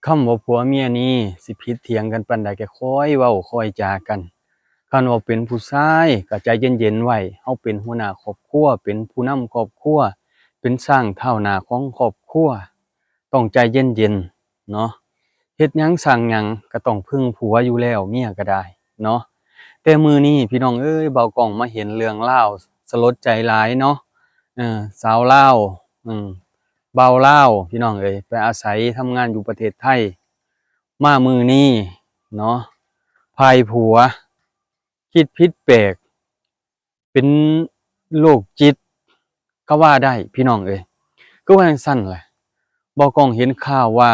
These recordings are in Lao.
ຄຳວ່າຜົວເມຍນີ້ ຊິຜິດຖຽງກັນປານໃດ ກໍຄ່ອຍເວົ້າຄ່ອຍຈາກັນ. ຄັນວ່າເປັນຜູ້ຊາຍກໍໃຈເຢັນໆໄວ້, ເຮົາເປັນຫົວໜ້າຄອບຄົວ, ເປັນຜູ້ນຳຄອບຄົວ, ເປັນຊ້າງທ້າວໜ້າຂອງຄອບຄົວ, ຕ້ອງໃຈເຢັນໆເນາະ. ເຮັດຫຍັງສ້າງຫຍັງກໍຕ້ອງເພິ່ງຜົວຢູ່ແລ້ວ, ເມຍກໍໄດ້ເນາະ. ແຕ່ມື້ນີ້ພີ່ນ້ອງເອີຍ, ບ່າວກ້ອງມາເຫັນເລື່ອງລາວສະຫຼົດໃຈຫຼາຍເນາະ. ເອີ ຊາວລາວ ເອີ ບ່າວລາວ ພີ່ນ້ອງເອີຍ, ໄປອາໄສທຳງານຢູ່ປະເທດໄທ ມາມື້ນີ້ເນາະ, ຝ່າຍຜົວຄິດຜິດແປກ ເປັນໂລກຈິດກໍວ່າໄດ້ ພີ່ນ້ອງເອີຍ. ຄືວ່າຈັ່ງຊັ້ນແຫຼະ, ບ່າວກ້ອງເຫັນຂ່າວວ່າ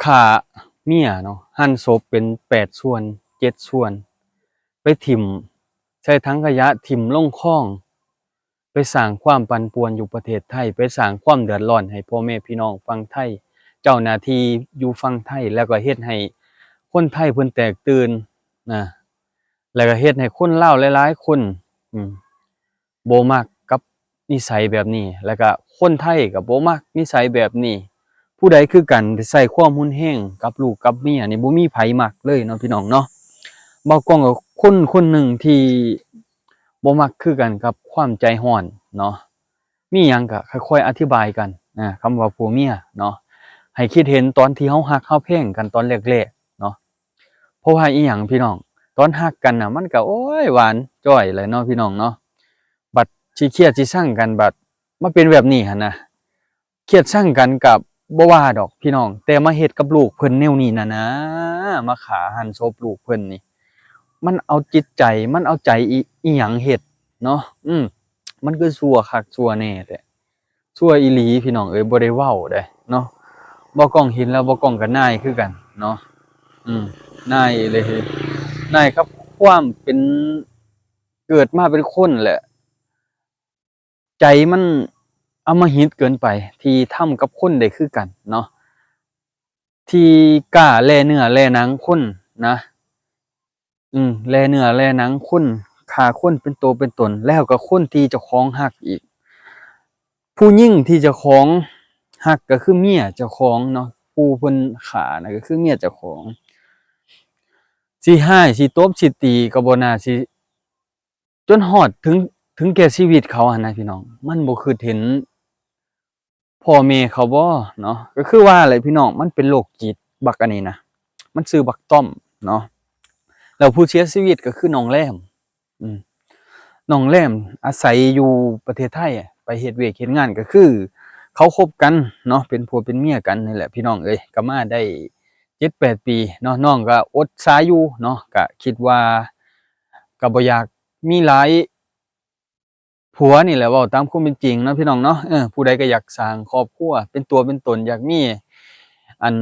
ຂ້າເມຍເນາະ, ຫັ່ນສົບເປັນແປດສ່ວນເຈັດສ່ວນ, ໄປຖິ້ມໃສ່ຖັງຂະຫຍະ, ຖິ້ມລົງຄອງ, ໄປສ້າງຄວາມປັ່ນປ່ວນຢູ່ປະເທດໄທ, ໄປສ້າງຄວາມເດືອດຮ້ອນໃຫ້ພໍ່ແມ່ພີ່ນ້ອງຝັ່ງໄທ, ເຈົ້າໜ້າທີ່ຢູ່ຝັ່ງໄທ, ແລ້ວກໍເຮັດໃຫ້ຄົນໄທເພິ່ນແຕກຕື່ນນະ, ແລ້ວກໍເຮັດໃຫ້ຄົນລາວຫຼາຍໆຄົນ ອືມ ບໍ່ມັກກັບນິໄສແບບນີ້, ແລ້ວກໍຄົນໄທກໍບໍ່ມັກນິໄສແບບນີ້. ຜູ້ໃດຄືກັນທີ່ໃຊ້ຄວາມຮຸນແຮງກັບລູກກັບເມຍນີ້ ບໍ່ມີໃຜມັກເລີຍເນາະ ພີ່ນ້ອງເນາະ. ບ່າວກ້ອງກໍຄົນຄົນໜຶ່ງທີ່ບໍ່ມັກຄືກັນກັບຄວາມໃຈຮ້ອນເນາະ. ມີຫຍັງກໍຄ່ອຍໆອະທິບາຍກັນ, ອາ ຄຳວ່າຜົວເມຍເນາະ, ໃຫ້ຄິດເຫັນຕອນທີ່ເຮົາຮັກເຮົາແພງກັນຕອນແລກໆເນາະ. ເພາະວ່າອີຫຍັງພີ່ນ້ອງ, ຕອນຮັກກັນນະ ມັນກໍ ໂອ້ຍ ຫວານຈ້ອຍແຫຼະເນາະ ພີ່ນ້ອງເນາະ. ບັດຊິຄຽດຊິຊັງກັນ ບັດມາເປັນແບບນີ້ຫັ້ນນະ, ຄຽດຊັງກັນກໍບໍ່ວ່າດອກພີ່ນ້ອງ, ແຕ່ມາເຮັດກັບລູກເພິ່ນແນວນີ້ນະນາ, ມາຂ້າຫັ່ນສົບລູກເພິ່ນນີ້, ມັນເອົາຈິດໃຈ ມັນເອົາໃຈອີ ອີຫຍັງເຮັດເນາະ. ອືມ ມັນຄືຊົ່ວຄັກຊົ່ວແນ່ແທ້, ຊົ່ວອີ່ຫຼີພີ່ນ້ອງເອີຍ, ບໍ່ໄດ້ເວົ້າເດ້ເນາະ. ບ່າວກ້ອງເຫັນແລ້ວ ບ່າວກ້ອງກໍນາຍຄືກັນເນາະ. ອືມ ນາຍເລີຍ, ນາຍກັບຄວາມເປັນ ເກີດມາເປັນຄົນແຫຼະ ໃຈມັນອຳມະຫິດເກີນໄປ ທີ່ທຳກັບຄົນໄດ້ຄືກັນເນາະ, ທີ່ກ້າແລ່ເນື້ອແລ່ໜັງຄົນນະ, ອືມ ແລ່ເນື້ອແລ່ໜັງຄົນ, ຂ້າຄົນເປັນໂຕເປັນຕົນ, ແລ້ວກໍຄົນທີ່ເຈົ້າຂອງຮັກອີກ. ຜູ້ຍິງທີ່ເຈົ້າຂອງຮັກກໍຄືເມຍເຈົ້າຂອງເນາະ, ຜູ້ເພິ່ນຂ້ານະກໍຄືເມຍເຈົ້າຂອງ. ຊິຮ້າຍ ຊິຕົບ ຊິຕີ ກໍບໍ່ໜ້າຊິ ຈົນຮອດເຖິງ ເຖິງແກ່ຊີວິດເຂົາຫັ້ນນະ ພີ່ນ້ອງ. ມັນບໍ່ຄິດເຫັນພໍ່ແມ່ເຂົາບໍເນາະ? ກໍຄືວ່າແຫຼະພີ່ນ້ອງ, ມັນເປັນໂລກຈິດບັກອັນນີ້ນະ, ມັນຊື່ບັກຕ້ອມເນາະ. ແລ້ວຜູ້ເສຍຊີວິດກໍຄືນ້ອງແລມ, ອືມ ນ້ອງແລມອາໄສຢູ່ປະເທດໄທ ໄປເຮັດວຽກເຮັດງານ, ກໍຄືເຂົາຄົບກັນເນາະ, ເປັນຜົວເປັນເມຍກັນນີ້ແຫຼະ ພີ່ນ້ອງເອີຍ. ກໍມາໄດ້ເຈັດແປດປີເນາະ, ນ້ອງກໍອົດສາຢູ່ເນາະ, ກໍຄິດວ່າ ກໍບໍ່ຢາກມີຫຼາຍຜົວນີ້ແຫຼະ, ເວົ້າຕາມຄວາມເປັນຈິງເນາະ ພີ່ນ້ອງເນາະ. ເອີ ຜູ້ໃດກໍຢາກສ້າງຄອບຄົວເປັນຕົວເປັນຕົນ, ຢາກມີ ອັນ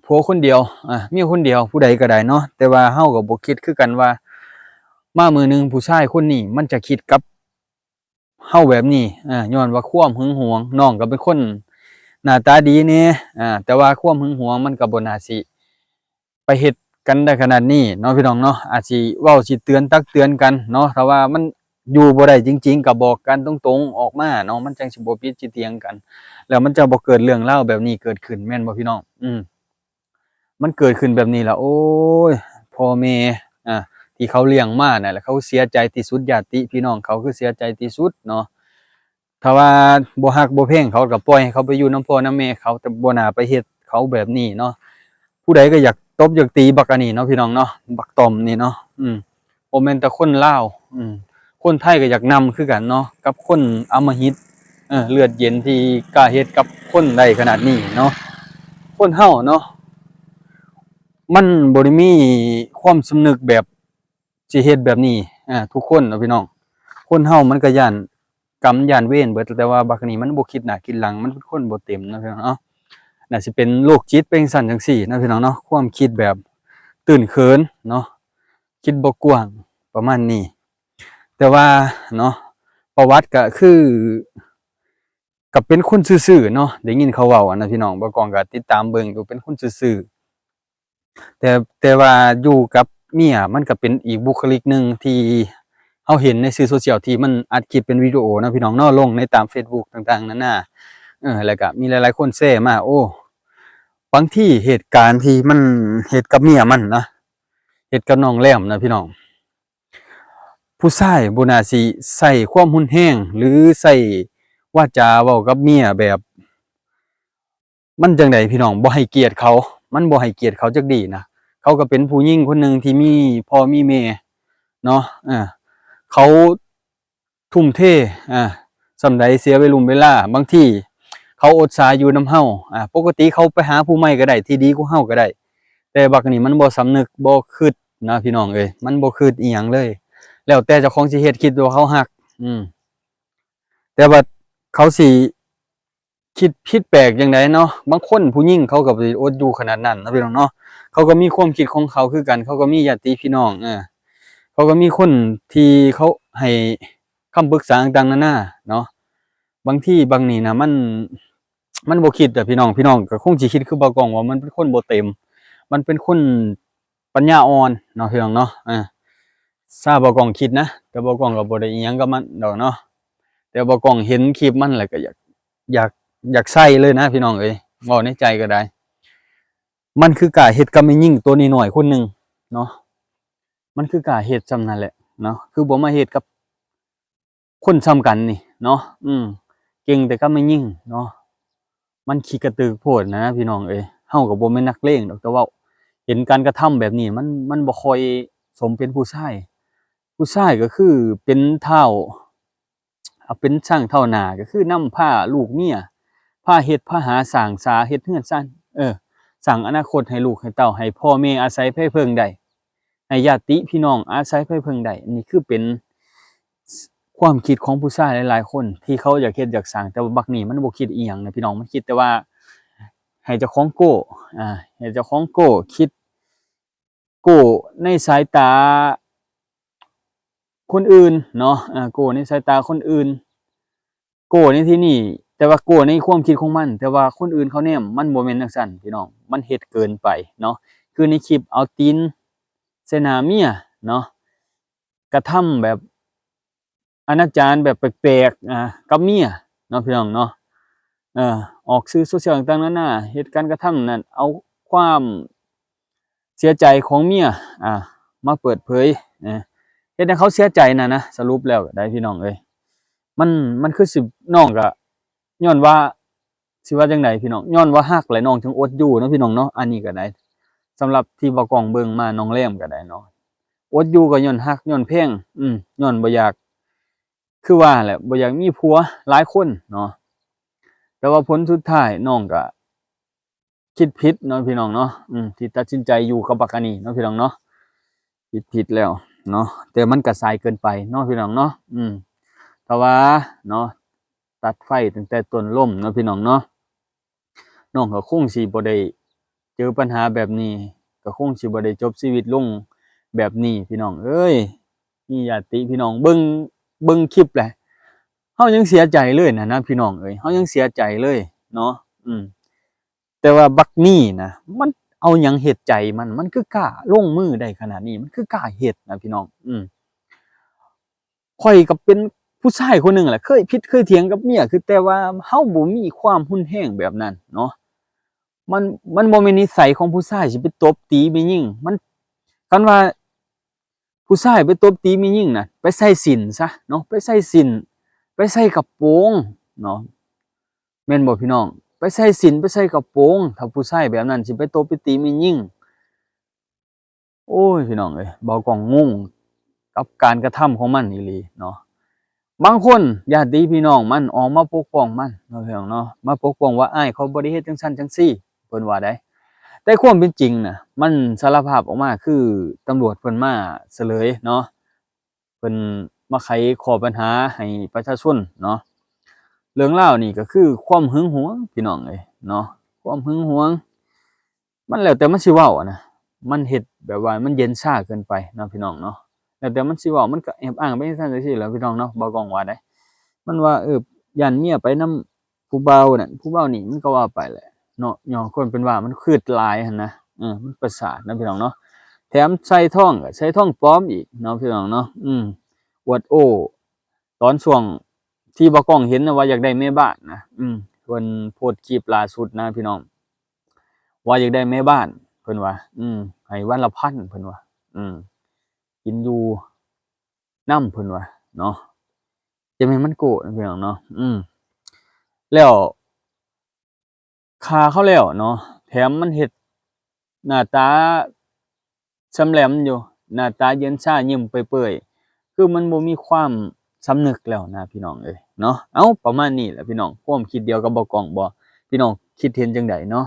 ຜົວຄົນດຽວ ອາ ເມຍຄົນດຽວ, ຜູ້ໃດກໍໄດ້ເນາະ. ແຕ່ວ່າເຮົາກໍບໍ່ຄິດຄືກັນວ່າ ມາມື້ໜຶ່ງຜູ້ຊາຍຄົນນີ້ມັນຈະຄິດກັບເຮົາແບບນີ້, ອາ ຍ້ອນວ່າຄວາມຫຶງຫວງ. ນ້ອງກໍເປັນຄົນໜ້າຕາດີແດ່, ອາ ແຕ່ວ່າຄວາມຫຶງຫວງມັນກໍບໍ່ໜ້າຊິ ໄປເຮັດກັນໄດ້ຂະໜາດນີ້ເນາະ ພີ່ນ້ອງເນາະ. ອາດຊິເວົ້າ ຊິເຕືອນ ຕັກເຕືອນກັນເນາະ, ຖ້າວ່າມັນຢູ່ບໍ່ໄດ້ຈິງໆ ກໍບອກກັນຕົງໆອອກມາເນາະ, ມັນຈັ່ງຊິບໍ່ຜິດຊິຖຽງກັນ, ແລ້ວມັນຈະບໍ່ເກີດເລື່ອງລາວແບບນີ້ເກີດຂຶ້ນ ແມ່ນບໍ່ ພີ່ນ້ອງ? ອືມ ມັນເກີດຂຶ້ນແບບນີ້ລະ ໂອ້ຍ ພໍ່ແມ່ ອາ ທີ່ເຂົາລ້ຽງມານັ້ນແຫຼະ ເຂົາເສຍໃຈທີ່ສຸດ, ຍາດຕິພີ່ນ້ອງເຂົາຄືເສຍໃຈທີ່ສຸດເນາະ. ຖ້າວ່າບໍ່ຮັກບໍ່ແພງເຂົາ ກໍປ່ອຍໃຫ້ເຂົາໄປຢູ່ນຳພໍ່ນຳແມ່ເຂົາ, ແຕ່ບໍ່ໜ້າໄປເຮັດເຂົາແບບນີ້ເນາະ. ຜູ້ໃດກໍຢາກຕົບຢາກຕີບັກອັນນີ້ເນາະ ພີ່ນ້ອງເນາະ, ບັກຕ້ອມນີ້ເນາະ. ອືມ ບໍ່ແມ່ນແຕ່ຄົນລາວ, ອືມ ຄົນໄທກໍຢາກນຳຄືກັນເນາະ ກັບຄົນອຳມະຫິດ ເອີ ເລືອດເຢັນທີ່ກ້າເຮັດກັບຄົນໄດ້ຂະໜາດນີ້ເນາະ. ຄົນເຮົາເນາະ ມັນບໍ່ໄດ້ມີຄວາມສຳນຶກແບບຊິເຮັດແບບນີ້ ອາ ທຸກຄົນເນາະ ພີ່ນ້ອງ. ຄົນເຮົາມັນກໍຢ້ານກຳຢ້ານເວນເບິດ, ແຕ່ວ່າບັກນີ້ມັນບໍ່ຄິດໜ້າຄິດຫຼັງ, ມັນເປັນຄົນບໍ່ເຕັມເນາະ ພີ່ນ້ອງເນາະ. ໜ້າຊິເປັນໂລກຈິດໄປຈັ່ງຊັ້ນຈັ່ງຊີ້ເນາະ ພີ່ນ້ອງເນາະ, ຄວາມຄິດແບບຕື່ນເຂີນເນາະ, ຄິດບໍ່ກວ້າງ ປະມານນີ້. ແຕ່ວ່າເນາະ ປະຫວັດກໍຄື ກໍເປັນຄົນຊື່ໆເນາະ, ໄດ້ຍິນເຂົາເວົ້າຫັ້ນນະ ພີ່ນ້ອງ. ບ່າວກ້ອງກໍຕິດຕາມເບິ່ງຢູ່ ເປັນຄົນຊື່ໆ, ແຕ່ ແຕ່ວ່າຢູ່ກັບເມຍມັນກໍເປັນອີກບຸກຄະລິກໜຶ່ງທີ່ເຮົາເຫັນໃນສື່ໂຊຊຽວ ທີ່ມັນອັດຄລິບເປັນວິດີໂອເນາະ ພີ່ນ້ອງເນາະ, ລົງໃນຕາມເຟສບຸກຕ່າງໆນານາ. ເອີ ແລ້ວກໍມີຫຼາຍໆຄົນແຊມາ, ໂອ້ ບາງທີເຫດການທີ່ມັນເຮັດກັບເມຍມັນນະ ເຮັດກັບນ້ອງແລມນະພີ່ນ້ອງ ຜູ້ຊາຍບໍ່ໜ້າຊິໃຊ້ຄວາມຮຸນແຮງ ຫຼື ໃຊ້ວາຈາເວົ້າກັບເມຍແບບ ມັນຈັ່ງໃດພີ່ນ້ອງ ບໍ່ໃຫ້ກຽດເຂົາ ມັນບໍ່ໃຫ້ກຽດເຂົາຈັກດີ້ນະ. ເຂົາກໍເປັນຜູ້ຍິງຄົນໜຶ່ງທີ່ມີພໍ່ມີແມ່ເນາະ ເອີ ເຂົາ ທຸ່ມເທ ອ່າ ສ່ຳໃດເສຍເວລຸມເວລາ ບາງທີເຂົາອົດສາຢູ່ນຳເຮົາ ອ່າ ປົກກະຕິເຂົາໄປຫາຜູ້ໃໝ່ກໍໄດ້ ທີ່ດີກວ່າເຮົາກໍໄດ້ ແຕ່ບັກນີ້ມັນບໍ່ສຳນຶກ ບໍ່ຄິດນະພີ່ນ້ອງເອີຍ ມັນບໍ່ຄິດອີ່ຫຍັງເລີຍ ແລ້ວແຕ່ເຈົ້າຂອງຊິເຮັດ ຄິດແຕ່ວ່າເຂົາຮັກ ອືມ ແຕ່ວ່າເຂົາຊິ ຄິດຜິດແປກຈັ່ງໃດເນາະ ບາງຄົນຜູ້ຍິງເຂົາກໍບໍ່ໄດ້ອົດຢູ່ຂະໜາດນັ້ນເນາະພີ່ນ້ອງເນາະ ເຂົາກໍມີຄວາມຄິດຂອງເຂົາຄືກັນ ເຂົາກໍມີຍາດຕິພີ່ນ້ອງ ເອີ ເຂົາກໍມີຄົນທີ່ເຂົາໃຫ້ຄຳປຶກສາຕ່າງໆນານາເນາະ ບາງທີບາງນີ້ນະ ມັນ ມັນບໍ່ຄິດອະພີ່ນ້ອງ ພີ່ນ້ອງກໍຄົງຊິຄິດຄືບ່າວກ້ອງວ່າມັນເປັນຄົນບໍ່ເຕັມ ມັນເປັນຄົນ ປັນຍາອ່ອນເນາະພີ່ນ້ອງເນາະ ເອີ ຊາບ່າວກ້ອງຄິດນະ ແຕ່ບ່າວກ້ອງກໍບໍ່ໄດ້ອີ່ຫຍັງກັບມັນດອກເນາະ ແຕ່ບ່າວກ້ອງເຫັນຄລິບມັນແລ້ວກໍຢາກ ຢາກ ຢາກໃສ່ເລີຍນະພີ່ນ້ອງເອີຍ ເວົ້າໃນໃຈກໍໄດ້ ມັນຄືກ້າເຮັດກັບແມ່ຍິງໂຕນ້ອຍໆຄົນໜຶ່ງເນາະ ມັນຄືກ້າເຮັດສ່ຳນັ້ນແຫຼະເນາະ ຄືບໍ່ມາເຮັດກັບ ຄົນສ່ຳກັນນີ້ເນາະ ອືມ ເກັ່ງແຕ່ກັບແມ່ຍິງເນາະ ມັນຂີ້ກະຕຶກໂພດນະພີ່ນ້ອງເອີຍ ເຮົາກໍບໍ່ແມ່ນນັກເລງດອກ ແຕ່ເວົ້າເຫັນການກະທຳແບບນີ້ ມັນ ມັນບໍ່ຄ່ອຍສົມເປັນຜູ້ຊາຍ ຜູ້ຊາຍກໍຄືເປັນທ້າວ ເປັນຊ່າງທ້າວໜ້າ ກໍຄືນຳພາລູກເມຍ ພາເຮັດພາຫາ ສ້າງສາ ເຮັດເຮືອນຊານ ເອີ ສ້າງອະນາຄົດໃຫ້ລູກໃຫ້ເຕົ້າ ໃຫ້ພໍ່ແມ່ອາໄສໄພເພິ່ງໄດ້ ໃຫ້ຍາດຕິພີ່ນ້ອງອາໄສໄພເພິ່ງໄດ້ ອັນນີ້ຄືເປັນ ຄວາມຄິດຂອງຜູ້ຊາຍຫຼາຍໆຄົນ ທີ່ເຂົາຢາກເຮັດຢາກສ້າງ ແຕ່ວ່າບັກນີ້ມັນບໍ່ຄິດອີ່ຫຍັງນະພີ່ນ້ອງ ມັນຄິດແຕ່ວ່າໃຫ້ເຈົ້າຂອງໂກ້ ອ່າ ໃຫ້ເຈົ້າຂອງໂກ້ ຄິດໂກ້ໃນສາຍຕາຄົນອື່ນເນາະ ອ່າ ໂກ້ໃນສາຍຕາຄົນອື່ນ ໂກ້ໃນທີ່ນີ້ ແຕ່ວ່າໂກ້ໃນຄວາມຄິດຂອງມັນ ແຕ່ວ່າຄົນອື່ນເຂົາແນມ ມັນບໍ່ແມ່ນຈັ່ງຊັ້ນພີ່ນ້ອງ ມັນເຮັດເກີນໄປເນາະ ຄືໃນຄລິບເອົາຕີນໃສ່ໜ້າເມຍເນາະ ກະທຳແບບອະນາຈານແບບແປກໆ ອ່າ ກັບເມຍເນາະພີ່ນ້ອງເນາະ ເອີ ອອກສື່ໂຊຊຽວຕ່າງໆນານາ ເຮັດການກະທຳນັ້ນ ເອົາຄວາມ ເສຍໃຈຂອງເມຍ ອ່າ ມາເປີດເຜີຍ ເອີ ເຮັດໃຫ້ເຂົາເສຍໃຈນະ ນະ ສະຫຼຸບແລ້ວກໍໄດ້ພີ່ນ້ອງເອີຍ ມັນ ມັນຄືຊິ ນ້ອງກໍຍ້ອນວ່າ ຊິວ່າຈັ່ງໃດພີ່ນ້ອງ ຍ້ອນວ່າຮັກແຫຼະ ນ້ອງຈຶ່ງອົດຢູ່ເນາະພີ່ນ້ອງເນາະ ອັນນີ້ກໍໄດ້ ສຳລັບທີ່ບ່າວກ້ອງເບິ່ງມາ ນ້ອງແລມກໍໄດ້ເນາະ ອົດຢູ່ກໍຍ້ອນຮັກ ຍ້ອນແພງ ອືມ ຍ້ອນບໍ່ຢາກ ຄືວ່າແຫຼະ ບໍ່ຢາກມີຜົວຫຼາຍຄົນເນາະ ແຕ່ວ່າຜົນສຸດທ້າຍນ້ອງກໍ ຄິດຜິດເນາະພີ່ນ້ອງເນາະ ອືມ ທີ່ຕັດສິນໃຈຢູ່ກັບບັກອັນນີ້ເນາະພີ່ນ້ອງເນາະ ຄິດຜິດແລ້ວເນາະ ແຕ່ມັນກະສາຍເກີນໄປເນາະພີ່ນ້ອງເນາະ ອືມ ຖ້າວ່າເນາະ ຕັດໄຟຕັ້ງແຕ່ຕົ້ນລົມເນາະພີ່ນ້ອງເນາະ ນ້ອງກໍຄົງຊິບໍ່ໄດ້ເຈີປັນຫາແບບນີ້ ກໍຄົງຊິບໍ່ໄດ້ຈົບຊີວິດລົງແບບນີ້ພີ່ນ້ອງເອີຍ ມີຍາດຕິພີ່ນ້ອງເບິ່ງ ເບິ່ງຄລິບແຫຼະ ເຮົາຍັງເສຍໃຈເລີຍນະ ນະ ພີ່ນ້ອງເອີຍ ເຮົາຍັງເສຍໃຈເລີຍເນາະ ອືມ ແຕ່ວ່າບັກນີ້ນະ ມັນເອົາຫຍັງເຮັດໃຈມັນ ມັນຄືກ້າລົງມືໄດ້ຂະໜາດນີ້ ມັນຄືກ້າເຮັດນະພີ່ນ້ອງ ອືມ ຂ້ອຍກໍເປັນຜູ້ຊາຍຄົນໜຶ່ງແຫຼະ ເຄີຍຜິດເຄີຍຖຽງກັບເມຍ ຄື ແຕ່ວ່າເຮົາບໍ່ມີຄວາມຮຸນແຮງແບບນັ້ນເນາະ ມັນ ມັນບໍ່ແມ່ນນິໄສຂອງຜູ້ຊາຍຊິໄປຕົບຕີແມ່ຍິງ ມັນ ຄັນວ່າ ຜູ້ຊາຍໄປຕົບຕີແມ່ຍິງນະ ໄປໃສ່ສິ້ນຊະເນາະ ໄປໃສ່ສິ້ນ ໄປໃສ່ກະໂປງເນາະ ແມ່ນບໍ່ພີ່ນ້ອງ? ໄປໃສ່ສິ້ນ ໄປໃສ່ກະໂປງ ຖ້າຜູ້ຊາຍແບບນັ້ນຊິໄປຕົບໄປຕີແມ່ຍິງ ໂອ້ຍ ພີ່ນ້ອງເອີຍ ບ່າວກ້ອງງົງກັບການກະທຳຂອງມັນອີ່ຫຼີເນາະ ບາງຄົນຍາດຕິພີ່ນ້ອງມັນອອກມາປົກປ້ອງມັນເນາະ ພີ່ນ້ອງເນາະ ມາປົກປ້ອງວ່າ ອ້າຍ ເຂົາບໍ່ໄດ້ເຮັດຈັ່ງຊັ້ນຈັ່ງຊີ້ ເພິ່ນວ່າໄດ໋ ແຕ່ຄວາມເປັນຈິງນະ ມັນສາລະພາບອອກມາ ຄືຕຳຫຼວດເພິ່ນມາສະເຫຼີຍເນາະ ເພິ່ນມາໄຂຂໍ້ບັນຫາໃຫ້ປະຊາຊົນເນາະ ເລື່ອງລາວນີ້ກໍຄືຄວາມຫຶງຫວງ ພີ່ນ້ອງເອີຍເນາະ ຄວາມຫຶງຫວງ ມັນແລ້ວແຕ່ມັນຊິເວົ້ານະ ມັນເຮັດແບບວ່າມັນເຢັນຊາເກີນໄປເນາະ ພີ່ນ້ອງເນາະ ແລ້ວແຕ່ມັນຊິເວົ້າ ມັນກໍແອບອ້າງໄປຈັ່ງຊັ້ນຈັ່ງຊີ້ແຫຼະ ພີ່ນ້ອງເນາະ ບ່າວກ້ອງວ່າໄດ໋ ມັນວ່າ ເອີ ຢ້ານເມຍໄປນຳ ຜູ້ບ່າວນັ້ນຜູ້ບ່າວນີ້ ມັນກໍວ່າໄປແຫຼະເນາະ ຍ້ອນຄົນເປັນຫວ່າມັນຄຶດຫຼາຍຫັ້ນນະ ເອີ ມັນປະສາດນະພີ່ນ້ອງເນາະ ແຖມໃສ່ທອງກໍໃສ່ທອງປອມອີກເນາະ ພີ່ນ້ອງເນາະ ອືມ ອວດໂອ້ ຕອນຊ່ວງທີ່ບ່າວກ້ອງເຫັນນະວ່າຢາກໄດ້ແມ່ບ້ານນະ ອືມ ເພິ່ນໂພສຄລິບລ່າສຸດນະ ພີ່ນ້ອງ ວ່າຢາກໄດ້ແມ່ບ້ານ ເພິ່ນວ່າ ອືມ ໃຫ້ວັນລະພັນ ເພິ່ນວ່າ ອືມ ກິນຢູ່ນຳ ເພິ່ນວ່າເນາະ. ຈະແມ່ນມັນໂກ້ນະພີ່ນ້ອງເນາະ ອືມ ແລ້ວຂ້າເຂົາແລ້ວເນາະ ແຖມມັນເຮັດໜ້າຕາ ສຳແຫຼມຢູ່ ໜ້າຕາເຢັນຊາ ຍິ້ມເປີຍໆ ຄືມັນບໍ່ມີຄວາມສຳນຶກແລ້ວນະພີ່ນ້ອງເອີຍເນາະ. ເອົ້າ ປະມານນີ້ແຫຼະພີ່ນ້ອງ ຄວາມຄິດດຽວກັບບ່າວກ້ອງບໍ່? ພີ່ນ້ອງຄິດເຫັນຈັ່ງໃດເນາະ?